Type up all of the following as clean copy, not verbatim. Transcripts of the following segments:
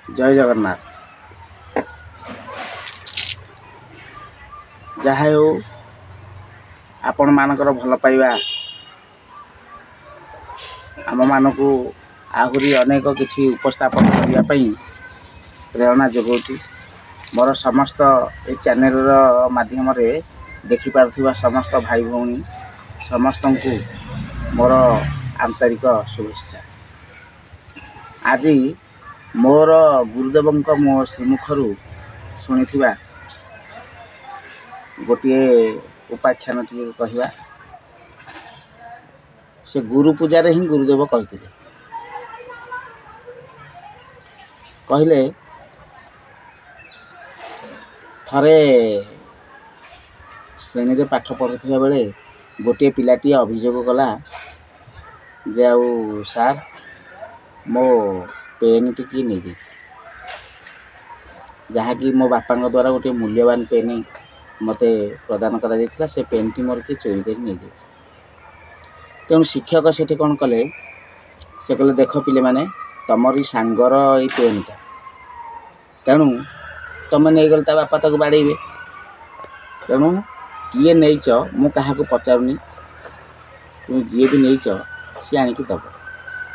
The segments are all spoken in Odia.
ଜୟ ଜଗନ୍ନାଥ। ଯାହା ହେଉ, ଆପଣମାନଙ୍କର ଭଲ ପାଇବା ଆମମାନଙ୍କୁ ଆହୁରି ଅନେକ କିଛି ଉପସ୍ଥାପନ କରିବା ପାଇଁ ପ୍ରେରଣା ଯୋଗାଉଛି। ମୋର ସମସ୍ତ ଏ ଚ୍ୟାନେଲର ମାଧ୍ୟମରେ ଦେଖିପାରୁଥିବା ସମସ୍ତ ଭାଇ ଭଉଣୀ ସମସ୍ତଙ୍କୁ ମୋର ଆନ୍ତରିକ ଶୁଭେଚ୍ଛା। ଆଜି ମୋର ଗୁରୁଦେବଙ୍କ ମୋ ଶ୍ରୀମୁଖରୁ ଶୁଣିଥିବା ଗୋଟିଏ ଉପାଖ୍ୟାନ ଟିକେ କହିବା। ସେ ଗୁରୁ ପୂଜାରେ ହିଁ ଗୁରୁଦେବ କହିଥିଲେ, କହିଲେ ଥରେ ଶ୍ରେଣୀରେ ପାଠ ପଢ଼ୁଥିବା ବେଳେ ଗୋଟିଏ ପିଲାଟିଏ ଅଭିଯୋଗ କଲା ଯେ ଆଉ ସାର୍, ମୋ ପେନ୍ଟି କିଏ ନେଇଯାଇଛି, ଯାହାକି ମୋ ବାପାଙ୍କ ଦ୍ୱାରା ଗୋଟିଏ ମୂଲ୍ୟବାନ ପେନ୍ ମୋତେ ପ୍ରଦାନ କରାଯାଇଥିଲା, ସେ ପେନ୍ଟି ମୋର କିଏ ଚୋରି କରି ନେଇଯାଇଛି। ତେଣୁ ଶିକ୍ଷକ ସେଠି କ'ଣ କଲେ? ସେ କହିଲେ, ଦେଖ ପିଲାମାନେ, ତମରି ସାଙ୍ଗର ଏଇ ପେନ୍ଟା, ତେଣୁ ତମେ ନେଇଗଲେ ତା ବାପା ତାକୁ ବାଡ଼େଇବେ, ତେଣୁ କିଏ ନେଇଛ ମୁଁ କାହାକୁ ପଚାରୁନି, ତୁମେ ଯିଏ ବି ନେଇଛ ସିଏ ଆଣିକି ଦେବ।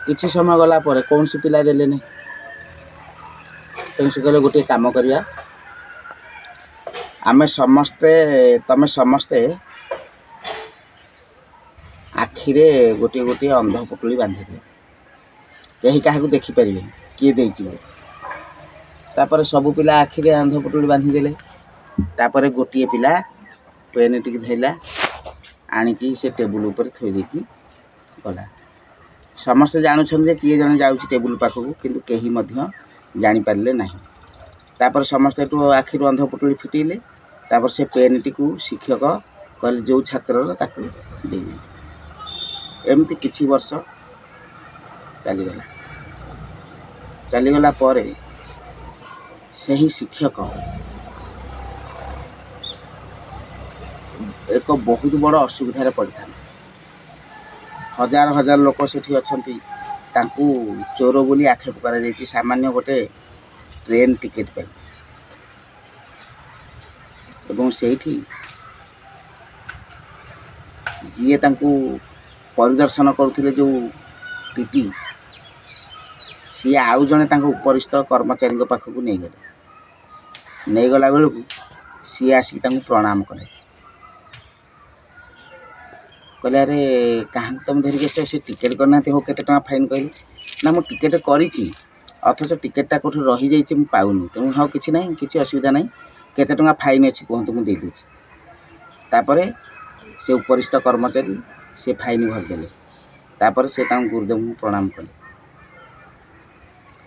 କିଛି ସମୟ ଗଲା ପରେ କୌଣସି ପିଲା ଦେଲେନି। ତେଣୁ ସେ କହିଲେ, ଗୋଟିଏ କାମ କରିବା, ଆମେ ସମସ୍ତେ, ତମେ ସମସ୍ତେ ଆଖିରେ ଗୋଟିଏ ଗୋଟିଏ ଅନ୍ଧ ପୁଟୁଳି ବାନ୍ଧିଦିଅ, କେହି କାହାକୁ ଦେଖିପାରିବେନି କିଏ ଦେଇଛି ବୋଲି। ତାପରେ ସବୁ ପିଲା ଆଖିରେ ଅନ୍ଧ ପୁଟୁଳି ବାନ୍ଧିଦେଲେ। ତାପରେ ଗୋଟିଏ ପିଲା ପେନ୍ଟିକି ଧରିଲା, ଆଣିକି ସେ ଟେବୁଲ୍ ଉପରେ ଥୋଇ ଦେଇକି ଗଲା। ସମସ୍ତେ ଜାଣୁଛନ୍ତି ଯେ କିଏ ଜଣେ ଯାଉଛି ଟେବୁଲ୍ ପାଖକୁ, କିନ୍ତୁ କେହି ମଧ୍ୟ ଜାଣିପାରିଲେ ନାହିଁ। ତାପରେ ସମସ୍ତେ ଏଠୁ ଆଖିରୁ ଅନ୍ଧ ପୁଟୁଳି ଫିଟେଇଲେ। ତାପରେ ସେ ପେନ୍ଟିକୁ ଶିକ୍ଷକ କହିଲେ ଯେଉଁ ଛାତ୍ରର ତାକୁ ଦେଇଦେଲେ। ଏମିତି କିଛି ବର୍ଷ ଚାଲିଗଲା। ଚାଲିଗଲା ପରେ ସେହି ଶିକ୍ଷକ ଏକ ବହୁତ ବଡ଼ ଅସୁବିଧାରେ ପଡ଼ିଥାନ୍ତି। ହଜାର ହଜାର ଲୋକ ସେଠି ଅଛନ୍ତି, ତାଙ୍କୁ ଚୋର ବୋଲି ଆକ୍ଷେପ କରାଯାଇଛି ସାମାନ୍ୟ ଗୋଟେ ଟ୍ରେନ୍ ଟିକେଟ୍ ପାଇଁ। ଏବଂ ସେଇଠି ଯିଏ ତାଙ୍କୁ ପରିଦର୍ଶନ କରୁଥିଲେ, ଯେଉଁ ଟିଟି, ସିଏ ଆଉ ଜଣେ ତାଙ୍କ ଉପରିସ୍ଥ କର୍ମଚାରୀଙ୍କ ପାଖକୁ ନେଇଗଲେ। ନେଇଗଲା ବେଳକୁ ସିଏ ଆସିକି ତାଙ୍କୁ ପ୍ରଣାମ କଲେ, କହିଲେ, ଆରେ କାହାକୁ ତୁମେ ଧରିକି ଆସିଛ? ସେ ଟିକେଟ୍ କରିନାହାନ୍ତି। ହଉ, କେତେ ଟଙ୍କା ଫାଇନ୍ କହିଲେ? ନା, ମୁଁ ଟିକେଟ୍ କରିଛି, ଅଥଚ ଟିକେଟ୍ଟା କେଉଁଠି ରହିଯାଇଛି, ମୁଁ ପାଉନି। ତେଣୁ ହଉ, କିଛି ନାହିଁ, କିଛି ଅସୁବିଧା ନାହିଁ, କେତେ ଟଙ୍କା ଫାଇନ୍ ଅଛି କୁହନ୍ତୁ, ମୁଁ ଦେଇଦେଉଛି। ତାପରେ ସେ ଉପରିସ୍ଥ କର୍ମଚାରୀ ସେ ଫାଇନ୍ ଭରିଦେଲେ। ତାପରେ ସେ ତାଙ୍କ ଗୁରୁଦେବଙ୍କୁ ପ୍ରଣାମ କଲେ,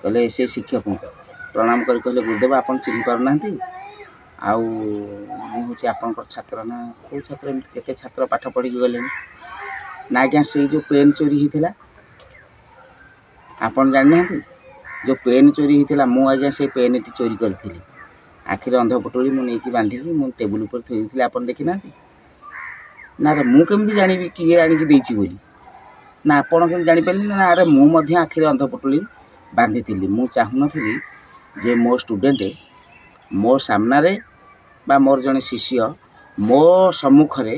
କହିଲେ, ସେ ଶିକ୍ଷକଙ୍କୁ ପ୍ରଣାମ କରି କହିଲେ, ଗୁରୁଦେବ, ଆପଣ ଚିହ୍ନି ପାରୁନାହାନ୍ତି ଆଉ ମୁଁ ହେଉଛି ଆପଣଙ୍କର ଛାତ୍ର। ନା, କେଉଁ ଛାତ୍ର? ଏମିତି କେତେ ଛାତ୍ର ପାଠ ପଢ଼ିକି ଗଲେଣି। ନା ଆଜ୍ଞା, ସେଇ ଯେଉଁ ପେନ୍ ଚୋରି ହେଇଥିଲା, ଆପଣ ଜାଣିନାହାନ୍ତି? ଯେଉଁ ପେନ୍ ଚୋରି ହେଇଥିଲା, ମୁଁ ଆଜ୍ଞା ସେଇ ପେନ୍ଟି ଚୋରି କରିଥିଲି। ଆଖିରେ ଅନ୍ଧ ପୁଟୁଳି ମୁଁ ନେଇକି ବାନ୍ଧିକି ମୁଁ ଟେବୁଲ୍ ଉପରେ ଥୋଇ ଦେଇଥିଲି, ଆପଣ ଦେଖିନାହାନ୍ତି? ନା ରେ, ମୁଁ କେମିତି ଜାଣିବି କିଏ ଆଣିକି ଦେଇଛି ବୋଲି? ନା, ଆପଣ କେମିତି ଜାଣିପାରିଲେ? ନା, ଆରେ ମୁଁ ମଧ୍ୟ ଆଖିରେ ଅନ୍ଧ ପୁଟୁଳି ବାନ୍ଧିଥିଲି। ମୁଁ ଚାହୁଁନଥିଲି ଯେ ମୋ ଷ୍ଟୁଡ଼େଣ୍ଟ ମୋ ସାମ୍ନାରେ ବା ମୋର ଜଣେ ଶିଷ୍ୟ ମୋ ସମ୍ମୁଖରେ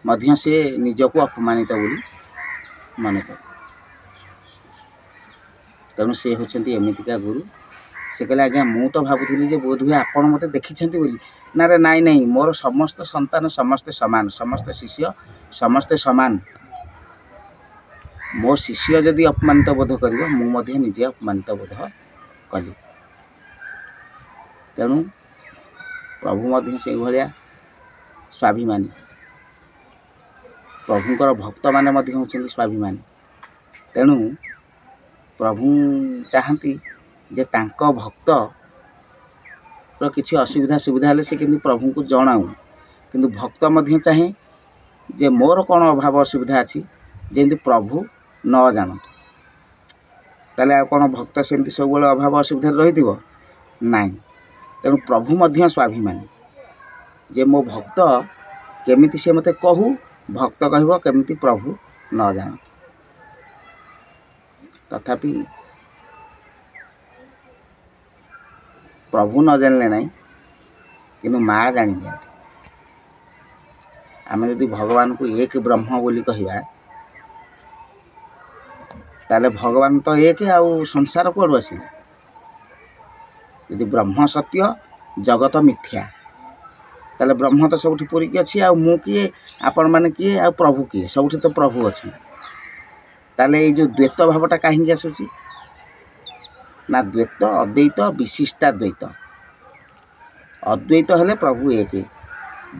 ମଧ୍ୟ ସେ ନିଜକୁ ଅପମାନିତ ବୋଲି ମନେ କରେ। ତେଣୁ ସେ ହେଉଛନ୍ତି ଏମିତିକା ଗୁରୁ। ସେ କହିଲେ, ଆଜ୍ଞା, ମୁଁ ତ ଭାବୁଥିଲି ଯେ ବୋଧହୁଏ ଆପଣ ମୋତେ ଦେଖିଛନ୍ତି ବୋଲି। ନା ରେ, ନାଇଁ ନାଇଁ, ମୋର ସମସ୍ତ ସନ୍ତାନ ସମସ୍ତେ ସମାନ, ସମସ୍ତ ଶିଷ୍ୟ ସମସ୍ତେ ସମାନ। ମୋ ଶିଷ୍ୟ ଯଦି ଅପମାନିତ ବୋଧ କରିବ, ମୁଁ ମଧ୍ୟ ନିଜେ ଅପମାନିତ ବୋଧ କଲି। ତେଣୁ ପ୍ରଭୁ ମଧ୍ୟ ସେଇଭଳିଆ ସ୍ୱାଭିମାନୀ, ପ୍ରଭୁଙ୍କର ଭକ୍ତମାନେ ମଧ୍ୟ ହେଉଛନ୍ତି ସ୍ୱାଭିମାନୀ। ତେଣୁ ପ୍ରଭୁ ଚାହାନ୍ତି ଯେ ତାଙ୍କ ଭକ୍ତର କିଛି ଅସୁବିଧା ସୁବିଧା ହେଲେ ସେ କେମିତି ପ୍ରଭୁଙ୍କୁ ଜଣାଉ, କିନ୍ତୁ ଭକ୍ତ ମଧ୍ୟ ଚାହେଁ ଯେ ମୋର କ'ଣ ଅଭାବ ଅସୁବିଧା ଅଛି ଯେମିତି ପ୍ରଭୁ ନ ଜାଣନ୍ତୁ। ତାହେଲେ ଆଉ କ'ଣ ଭକ୍ତ ସେମିତି ସବୁବେଳେ ଅଭାବ ଅସୁବିଧାରେ ରହିଥିବ? ନାହିଁ। ତେଣୁ ପ୍ରଭୁ ମଧ୍ୟ ସ୍ୱାଭିମାନୀ ଯେ ମୋ ଭକ୍ତ କେମିତି ସେ ମୋତେ କହୁ, ଭକ୍ତ କହିବ କେମିତି ପ୍ରଭୁ ନ ଜାଣନ୍ତୁ। ତଥାପି ପ୍ରଭୁ ନ ଜାଣିଲେ ନାହିଁ, କିନ୍ତୁ ମା ଜାଣିଦିଅନ୍ତି। ଆମେ ଯଦି ଭଗବାନଙ୍କୁ ଏକ ବ୍ରହ୍ମ ବୋଲି କହିବା, ତାହେଲେ ଭଗବାନ ତ ଏକ, ଆଉ ସଂସାର କୁଆଡ଼ୁ ଆସିଲା? ଯଦି ବ୍ରହ୍ମ ସତ୍ୟ, ଜଗତ ମିଥ୍ୟା, ତାହେଲେ ବ୍ରହ୍ମ ତ ସବୁଠି ପୂରିକି ଅଛି। ଆଉ ମୁଁ କିଏ, ଆପଣମାନେ କିଏ, ଆଉ ପ୍ରଭୁ କିଏ? ସବୁଠି ତ ପ୍ରଭୁ ଅଛନ୍ତି। ତାହେଲେ ଏଇ ଯେଉଁ ଦ୍ୱୈତ ଭାବଟା କାହିଁକି ଆସୁଛି? ନା ଦ୍ୱୈତ ଅଦ୍ୱୈତ ବିଶିଷ୍ଟାଦ୍ୱୈତ। ଅଦ୍ୱୈତ ହେଲେ ପ୍ରଭୁ ଏକ,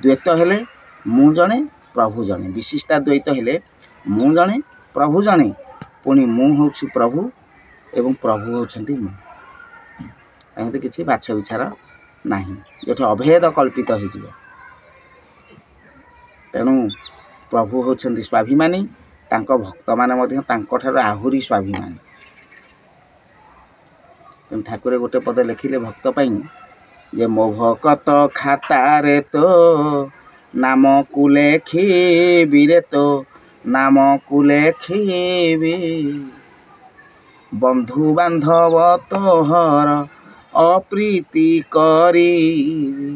ଦ୍ୱୈତ ହେଲେ ମୁଁ ଜଣେ ପ୍ରଭୁ ଜଣେ, ବିଶିଷ୍ଟାଦ୍ୱୈତ ହେଲେ ମୁଁ ଜଣେ ପ୍ରଭୁ ଜଣେ, ପୁଣି ମୁଁ ହେଉଛି ପ୍ରଭୁ ଏବଂ ପ୍ରଭୁ ହେଉଛନ୍ତି ମୁଁ। ଏମିତି କିଛି ବାଛ ବିଚାର ନାହିଁ, ଯେଉଁଠି ଅଭେଦ କଳ୍ପିତ ହେଇଯିବ। ତେଣୁ ପ୍ରଭୁ ହେଉଛନ୍ତି ସ୍ୱାଭିମାନୀ, ତାଙ୍କ ଭକ୍ତମାନେ ମଧ୍ୟ ତାଙ୍କଠାରୁ ଆହୁରି ସ୍ୱାଭିମାନୀ। ତେଣୁ ଠାକୁରେ ଗୋଟେ ପଦ ଲେଖିଲେ ଭକ୍ତ ପାଇଁ ଯେ ମୋ ଭକତ ଖାତାରେ ତୋ ନାମକୁ ଲେଖିବି ରେ, ତୋ ନାମକୁ ଲେଖିବି, ବନ୍ଧୁବାନ୍ଧବ ତୋହର ଅପ୍ରୀତି କରିବି,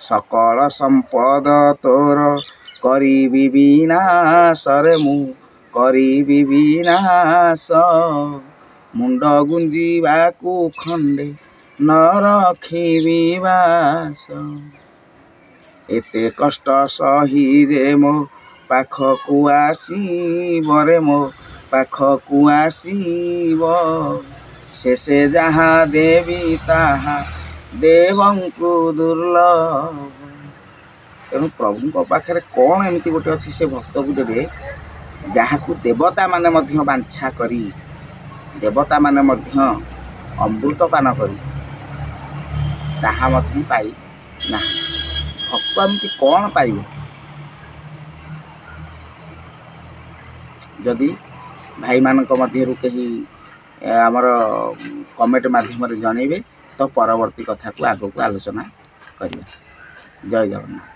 ସକଳ ସମ୍ପଦ ତୋର କରିବି ବିନାଶରେ, ମୁଁ କରିବି ବିନାଶ, ମୁଣ୍ଡ ଗୁଞ୍ଜିବାକୁ ଖଣ୍ଡେ ନ ରଖିବି ବାସ, ଏତେ କଷ୍ଟ ସହି ଯେ ମୋ ପାଖକୁ ଆସିବ ରେ, ମୋ ପାଖକୁ ଆସିବ, ଶେଷେ ଯାହା ଦେବି ତାହା ଦେବଙ୍କୁ ଦୁର୍ଲଭ। ତେଣୁ ପ୍ରଭୁଙ୍କ ପାଖରେ କ'ଣ ଏମିତି ଗୋଟେ ଅଛି ସେ ଭକ୍ତକୁ ଦେବେ, ଯାହାକୁ ଦେବତାମାନେ ମଧ୍ୟ ବାଞ୍ଛା କରି, ଦେବତାମାନେ ମଧ୍ୟ ଅମୃତ ପାନ କରି ତାହା ମଧ୍ୟ ପାଇ ନାହିଁ। ଭକ୍ତ ଏମିତି କ'ଣ ପାଇବ? ଯଦି ଭାଇମାନଙ୍କ ମଧ୍ୟରୁ କେହି ଆମର କମେଣ୍ଟ ମାଧ୍ୟମରେ ଜଣେଇବେ, ତ ପରବର୍ତ୍ତୀ କଥାକୁ ଆଗକୁ ଆଲୋଚନା କରିବା। ଜୟ ଜଗନ୍ନାଥ।